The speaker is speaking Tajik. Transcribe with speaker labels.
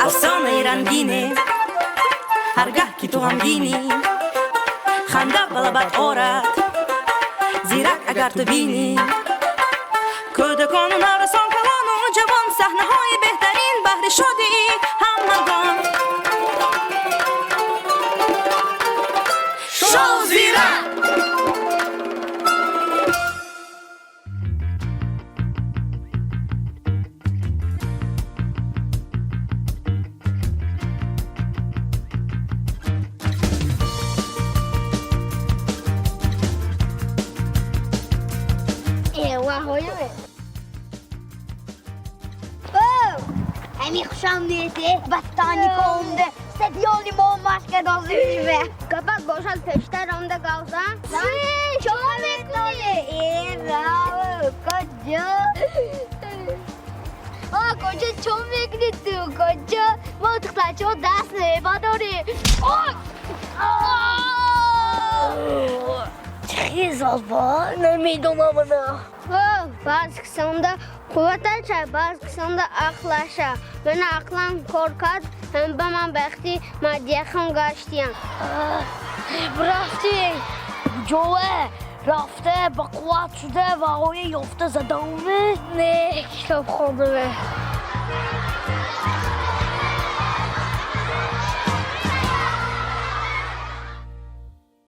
Speaker 1: Афсонаи рангине, ҳар гаҳ ки ту ғамгинӣ, ханда ба лабат орад зирак агар ту бинӣ. Кӯдакону наврасон, калону ҷавон, саҳнаҳои беҳтарин баҳри шодии ҳамагон. Шоу «Зирак».
Speaker 2: Эваҳояме. Ҳами хушам несе, ботаника омда, стадиони мо машка дозимиве. Гапак бошад, пештар омда гавзан. Чо мекунӣ? Э, браво, куҷо? О, куҷо чо мекунӣ ту? Куҷо? Мо духтарчаҳо даст мебадорем.
Speaker 3: Чӣ залба? Намедонам ана.
Speaker 2: Баъз кисонда қувваташа, баъз кисонда ақлаша. Ман ақлам кор кард, ҳам ба ман бахти Мадияхон гаштиям.
Speaker 3: Рафти ҷове рафта ба қувват шуда ва оя ёфта задаме?
Speaker 2: Не, китоб хондаме.